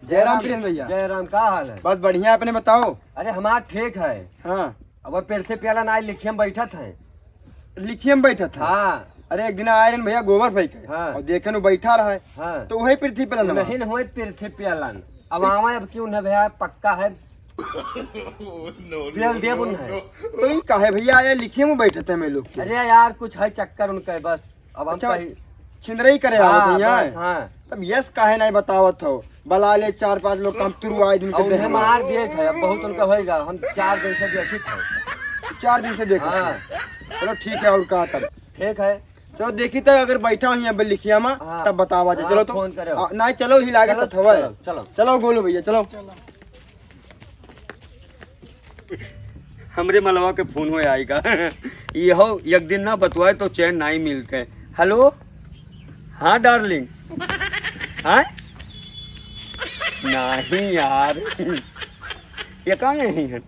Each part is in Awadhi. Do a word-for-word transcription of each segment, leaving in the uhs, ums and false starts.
जय राम प्रियन भैया। जय राम, का हाल है? बस बढ़िया, अपने बताओ। अरे हमार ठीक है। हाँ। अब पृथ्वी पेलन आए लिखिया में बैठत है। लिखिया में बैठत है? हाँ। अरे एक दिन आए रहन भैया गोबर फेंके। हाँ। और देखे नु बैठा रहा है। हाँ। तो वही पृथ्वी पेलन नहीं हुए पृथ्वी पेलन। अब आवा अब क्यों न भैया, पक्का है। पेल देब उन्हें। तो ई काहे भैया आया लिखिया में बैठत है मैं लोग के? अरे यार कुछ है चक्कर उनका बस। अब हम अच्छा, कहीं छिंदरई करे हाँ, आवत हैं यहाँ? बस, हाँ। तब यस काहे नहीं बतावत हो? बला ले चार पांच लोग काम तुरवाए दिन के और उन्हें देहवा। मार दिए थे, अब बहुत उनका होएगा, हम चार दिन से देखी थे। चार दिन से देखी हाँ। थे। चलो ठीक है, और का तब? ठीक है। चलो देखी तो अगर बैठा हुई है लिखिया में, हाँ। तब बतावा दे। हाँ, चलो तो। फोन करे। आ, नहीं, चलो ही लागत चलो, हवा है। चलो, चलो। चलो गोलू भैया, चलो। हमरे मलवा के फोन होए आइगा। यहो एक दिन ना बतवाए तो चैन नाई मिलते। हेलो, हाँ डार्लिंग, हाँ, नहीं यार, ये कहाँ यही है?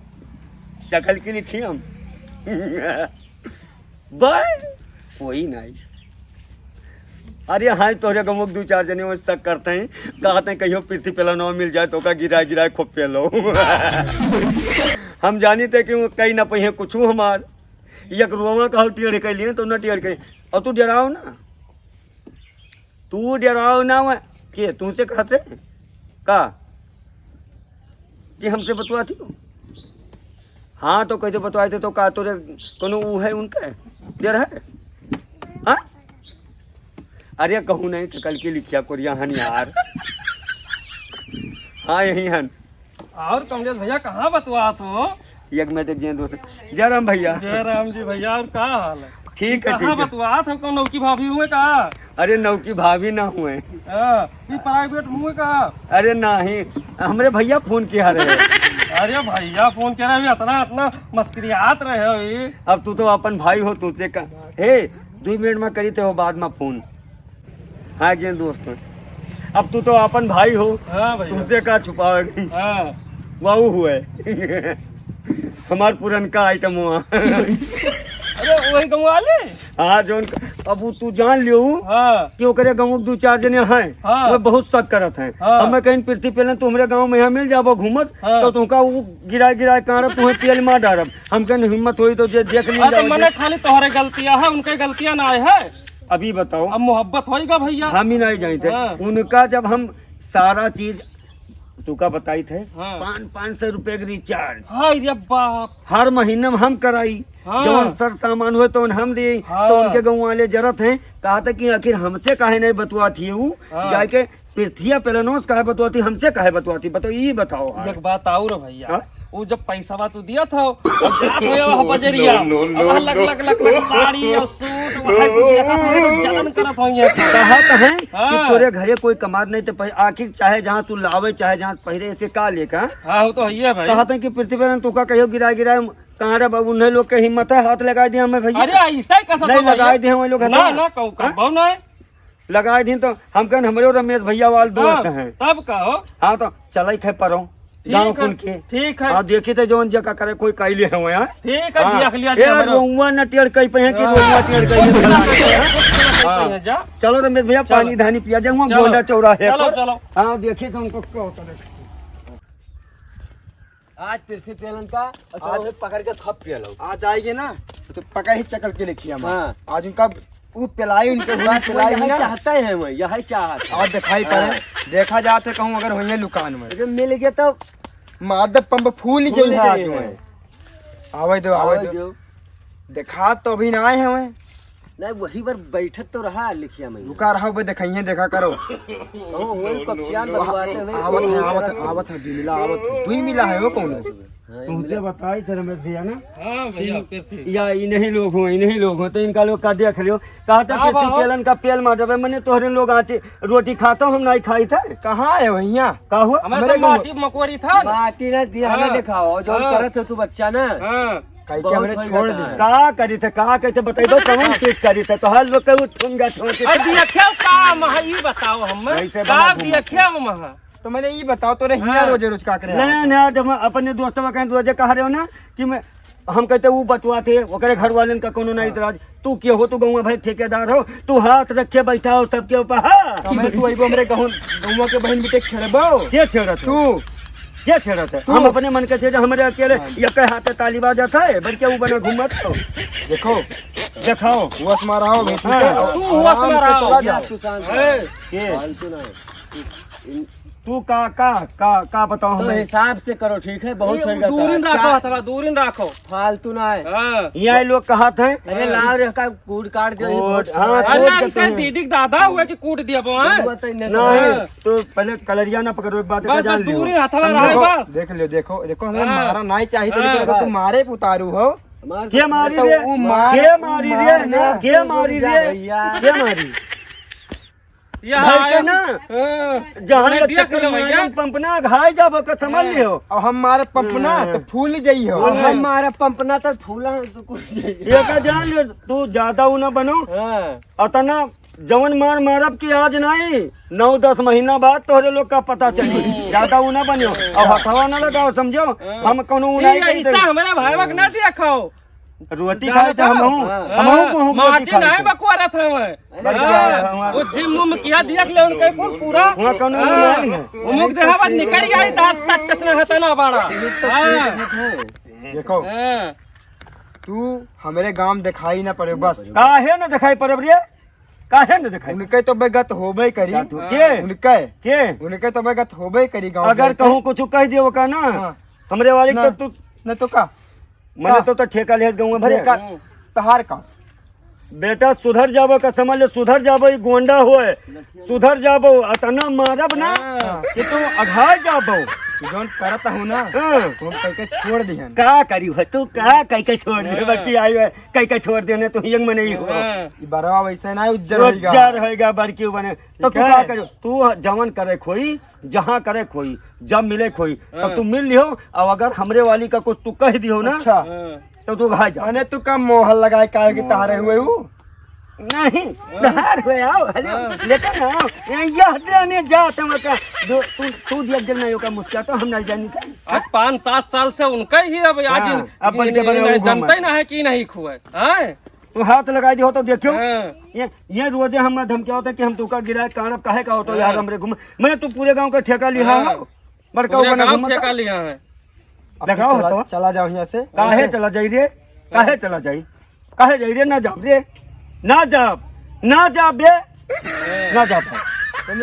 चकल की लिखी हम। बस कोई नहीं। अरे हाँ, तोहरे गाँव के दू चार जने वो शक करते हैं, कहते हैं कहियो पृथ्वी पेलनवा मिल जाए तो ओका गिरा गिरा खूब पेलो। हम जानी थे कि वो कहीं ना पहिए कुछ हमार, एक रोवा का टेढ़ कर लिए तो न टेढ़ कर। और तू डराओ ना, तू डराओ ना, वो के तुमसे कहते का कि हमसे बतुआती हो? हाँ, तो कहते बतवाए थे तो का तोरे कोनो ऊ है उनके? डर है? हाँ? अरे कहूँ नहीं, चकल की लिखिया कोरिया हन यार। हाँ, यही हन। और कमलेश भैया कहाँ बतुआत हो? एक मिनट, एक जन दोस्त। जय राम भैया। जय राम जी भैया, और का हाल है? ठीक है, कहाँ ठीक है। बतुआत हो, कौन नौकी भाभी हुए का? अरे नौकी भाभी ना हुए। हाँ, ई प्राइवेट हुए का? अरे नहीं, हमरे भैया फोन किया रहे। अरे भैया फोन किया रहे, इतना, इतना मस्करियात रहे हो ई। अब तू तो अपन भाई हो, तुझसे का, हे, दो मिनट में करी थे हो बाद में फोन। हाँ, गेंद दोस्त। अब तू तो अपन भाई हो, हाँ भैया। तुमसे का छुपावे? हाँ। वाऊ हुए। हमार पुरनका आइटम हुआ। अरे, वही गाँव वाले? हाँ, जौन, अब उ तू जान लियो हाँ। कि ओकरे गाँव के दू चार जने हैं, हाँ। वो बहुत शक करत हैं। हाँ। अब मैं कहीं पृथ्वी पेलन तुम्हरे गाँव में यहाँ मिल जाबो घूमत, हाँ। तो तुमका वो गिराए गिराए कारब, तुम्हें तेल मार डारब। हम कहीं हिम्मत होई तो जे देख ली हाँ, तो जाओ मने जे। खाली तोहरे गलतियाँ है, उनके गलतियाँ ना है। अभी बताओ। अब मोहब्बत होइगा भैया। हम ही नहीं जानते। हाँ। उनका जब हम सारा चीज तुका बताई थे, हाँ। पाँच, पाँच सौ रुपए के रिचार्ज। हाय रे बाप। हर महीने में हम कराई। हाँ। जौन सर सामान हुए तौन हम दिए। हाँ। तो उनके गाँव वाले जरत हैं, कहा था कि आखिर हमसे काहे नहीं बतुआ थी वो, हाँ। जाके पृथ्विया पेलनोस काहे बतुआ थी, हमसे काहे बतुआ थी, बताओ, ये बताओ आप। एक बात और है भैया, हाँ? वो जब पैसा बा तू दिया था, अब जात हो वहाँ बजरिया, no, no, अब वहाँ लग, no। लग, लग, लग साड़ी और सूट, वहाँ कुछ देखा था, तो जलन करत हो ये सब। कहा तो है कि हाँ। तोरे घरे कोई कमात नहीं तो पह-, आखिर चाहे जहाँ तू लावे, चाहे जहाँ पहिरे, ऐसे का लेकर? हाँ, वो तो है ही है भाई। कहा था कि पृथ्वी पर तुका कहियो गिरा गिरा, कहाँ रे बाबू, उन्हें लोग के हिम्मत है, हाथ लगा दिया हमें भैया। अरे, ऐसा ही कैसा नहीं था भैया? लगा दिए हैं वो लोग, ना, हथवा। ना, कहू, हाँ? कहू नहीं। लगाए दिन तो हम कहन हमरे रमेश भैया वाल दोस्त हाँ, हैं। तब का हो? हाँ, तो चलाई थे परो, ठीक गाँव है, कुल के। ठीक है। हाँ, देखी थे जौन जगह करे कोई कैले हैं यहाँ। ठीक है, हाँ। देख लिया ए, जी हमरो। रोउआ न टेढ़ कई पे हैं कि हाँ। रोउआ टेढ़ कई पे हैं। हाँ। जा। चलो रमेश भैया, चलो। पानी धानी पिया जाए, वहाँ चलो। गोंडा चौराहे चलो, पर। चलो। हाँ, देखी थे उनको क्या होता है। आज पृथ्वी पेलन का, और आज चलो पकड़ के खप पेलो। आज आएंगे ना, तो पकड़ ही चकल के लेके हम। हाँ। आज उनका वो पिलाई, उनके हुआ बस वो पिलाई यही ना। चाहता है, वो यही चाहता है। और दिखाई पड़े, हाँ। देखा जात है कहूँ अगर होइए लुकान में। अगर मिल गया तो मार दे पंप फूल फूल जाए हाथ जाए में। है। आवे दो, आवे आवे दो। दो। देखा तो अभी ना आए हैं वह। नहीं, वही बार बैठत तो रहा लिखिया में। रुका रहा बे, देखइए, देखा करो। ओ, वही कपचियान बतवाते हुए आवत है, आवत है, आवत है, दुई मिला है, दुई मिला है वो कौन है? हाँ, तुमसे मिला। बताई थे रमेश भैया ना? हाँ भैया, कि फिर से। या इन्हीं लोग हो, इन्हीं लोग हो, तो इनका लोग का देख लियो। कहा था हाँ, फिर बाबा। पेलन का पेल मार देबे, मने तोहरे लोग आटे रोटी खाता हम नहीं खाई थे। कहाँ है भैया? का हुआ? हमें हमारे तो गाँव माटी मकोरी था। माटी ना दिया, हमें हाँ। दिखाओ, जो हाँ। करत हो तू बच्चा ना। हाँ। कह के बहुत हमरे होई छोड़ बता। दे। का करी थे, का कही थे, बताई दो, कौन चीज करी थे? तो हर लोग के उ ठुंगा ठोंके। अब देखे का महा, ई बताओ हम। वैसे का बना घूमा देखे हम महा? तो मैंने ई बताओ, तोरे हिया हाँ। रोजे रोज का करे ना, आवत? ना, जब हम अपने दोस्तवा कहें रोजे कहा रहे हो ना कि मैं हम कहते ऊ बटुआ थे, ओकरे घर वालन का कोनो ना इतराज। तू के हो, तू गौवा भर ठेकेदार हो, तू हाथ रखे बैठा हो सबके ऊपर, हाँ? तो मैं तू अइबो हमरे गहुन-, गौवा के बहिन बिटिया के छेड़बो? के छेड़त है? तू। के छेड़त है? तू। हम अपने मन के छेड़े, हमरे अकेले हाँ। एक हाथे ताली बाजत है, बल्कि ऊ बना घूमत हो। देखो। देखाओ। हुआ से मारा हो, ठीक है? हाँ। तू हुआ से आराम से मारा हो। चला जाओ। तू शांत ए। रहो। के? फालतू ना। तू का, का, का, का बताओ तो हमें? हिसाब से करो, ठीक है? बहुत ये होइगा दूरी में तारा। राखो, चार हथवा दूरी में राखो। फालतू ना है। हाँ। यहाँ लोग कहत हैं। अरे लाओ रे, का कूट काट दे, ये कूट, बहुत हाँ, अरे कूट यार, देते इनके हैं। दीदी के दादा हुए कि कूट दिया बो, हाँ? तू बताई नहीं नहीं, हाँ। तो पहले कलरिया ना पकड़ो, एक बात का बस, जान बस लियो। दूरी हथवा हम रहे, देखो, बस। देख लियो, देखो, देखो, हमें हाँ। मारा नहीं चाहिए, तो हाँ। लेकिन अगर तुम मारे पे उतारू हो, मार के मारी तो रे? ऊ मार, के ऊ मारी मार रे? ना। के मारी रे? भैया। के मारी? ये भाई आया। के ना? हाँ। जहाँ नहीं ले दिया चक्कर खिलो भैया। मारन पंपना घाय जाबो का समझ हाँ। लियो। और हम मारे पंपना हाँ। तो फूल जाई हो। और हम मारे पंपना तो फूला तो कुछ नहीं। ये का जान लियो, तू ज्यादा ऊ ना बनो। हाँ। अतना जवन मार मारब कि आज नहीं, नौ दस महीना बाद तोहरे लोग का पता चली। हम्म। ज्यादा ऊ ना बनियो। और हथवा ना लगाओ, समझो? हाँ। हम कोनो ऊ ई नहीं ऐसा करी। हमारा भाईवा के ना देखो। रोटी ज्यादा खाए तो खाओ। हमहू, हाँ। हमहू मुँह माटी रोटी खाए नहीं थे। बकुआ रहत हवे। बस हाँ। जाए हमारा। वो जिम उम किया दिया के ले उनके कुल पूरा। वहाँ कोनो ऊ हाँ। नहीं है। वो मुख देहा बस निकल गया, दांत सट से हटा ना बाड़ा। हाँ। देखो, हाँ। तू हमरे गांव दिखाई ना पड़े बस। काहे ना दिखाई पड़ब रे? काहे न देखाई? उनके तो बेगत होबे करी। का तू? हाँ। के? उनके। के? उनके तो बेगत होबे करी गाँव अगर में। कहूँ कुछ कह दियो का ना, हाँ। हमरे वाली ना। तो तू न तो का? मने का? तो, तो ठेका लेत गौवा भरे। ठेका, हम्म। तहार का? बेटा सुधर जाबो का समझ ले, सुधर जाबो, ई गोंडा होए। सुधर जाबो, अतना मारब ना हाँ। कि तू अघाय जाबो। जौन करत हो ना, हाँ। तो हम कह के छोड़ दिहन। का करी हो तू, का कह के छोड़ दे, हाँ। बच्ची आई है। कई कई छोड़ देने तो हियंग में नहीं हो। हाँ। ई बरवा वैसे ना उज्जर होइगा। उज्जर होइगा बड़की बने। तो ठीक तू है। का करो? तू जवन करे खोई, जहाँ करे खोई, जब मिले खोई, तब हाँ। तू मिल लियो। और अगर हमरे वाली का कुछ तू कह दियो ना, अच्छा। हाँ। तो तू घाय जा। मने तू का मोहर लगाए काहे के मोहर। तारे हुए हूँ? नहीं, हाँ। तार हुए आओ, हेलो, हाँ। लेकिन आओ, ये, यह देने जात हम का, दो, तू, तू दिया दिन नहीं होगा मुस्किल तो हम नहीं जानी था। आज पाँच सात साल से उनका ही अब आज हाँ, इन-, अब बन के इन-, बने इन-, वो जनता ही घूमत। ना है कि नहीं खुआ है। हाँ? तू हाथ लगाई दियो तो देखियो। हाँ। ये, ये रोजे हम धमकिया होता कि हम तुका गिराए, कारण काहे का होता यार हाँ। हमरे घूम। मैं तू पूरे गांव का ठेका लिहा हाँ। हो। बड़का पूरे बना गांव घूमता। ठेका लिहा है। अब देखाओ चला, तो। चला जाओ यहाँ से। काहे चला जाई रे? काहे चला जाई? काहे जाई रे? ना जाब रे। ना जाब। ना जाब बे। ना जाब।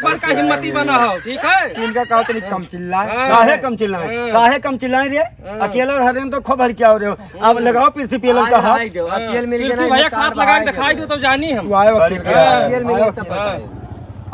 बड़का हिम्मती बना हो, ठीक है? इनका कहा तनी कम चिल्लाए। हाँ। काहे कम चिल्लाए? हाँ। काहे कम चिल्लाए रे? हाँ। अकेला रह रहे हैं तो खूब हर क्या हो रहे हो? अब लगाओ पृथ्वी पे लड़का हाथ। अकेल मिल गया ना, भैया, हाथ लगा के दिखाई दो, तब जानी हम। तू आयो अकेल के। हाँ। अकेल मिल गया, तब बताओ।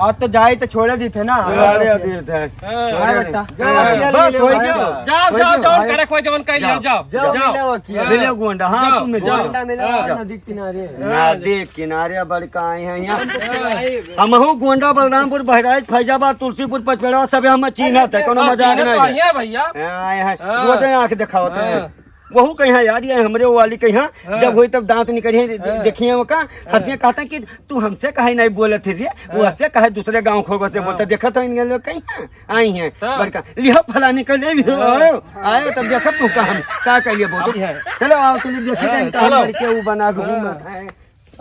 आज तो जाए तो छोड़े दी थे ना। छोड़े दी थे। हाँ। छोड़े दी। हाँ। बस, हो गया। जाओ, जाओ, जवन करे, कोई जवन कह लियो, जाओ। जाओ, जाओ। मिले वकील। हाँ। मिले गोंडा, हाँ, जाओ। तुम मिल जाओ। गोंडा मिले हाँ। नदी किनारे। हाँ। नदी किनारे बड़का आए हैं यहाँ। हाँ। हमहू गोंडा, बलरामपुर, बहराइच, फैजाबाद, तुलसीपुर, पचपेड़वा, सब हम चिन्हत है, कोनो मजाक नहीं है। भैया। हाँ, आए हैं। हाँ। रोज आँख दिखावत हैं। हाँ। वहू कहीं है यार, ये हमरे वो वाली कहीं है, हाँ। जब होई तब दांत निकली है, दे-, हाँ। देखिए वो का, हाँ। हंसिया कहता कि तू हमसे काहे नहीं बोलत है रे, वो हाँ। हंसे काहे दूसरे गाँव खोगो से हाँ। बोलता, देखत हो इनके लोग कहीं है, आई हैं, हाँ। बड़का, लिहो फलाने को ले लिहो, हाँ। आयो, आयो, तब देखत तू का हम, का कहिए बोल, अब है। चलो आओ, चलो देखी हाँ, तो इनका हम चलो। बड़के वो बना घूमत हाँ। है।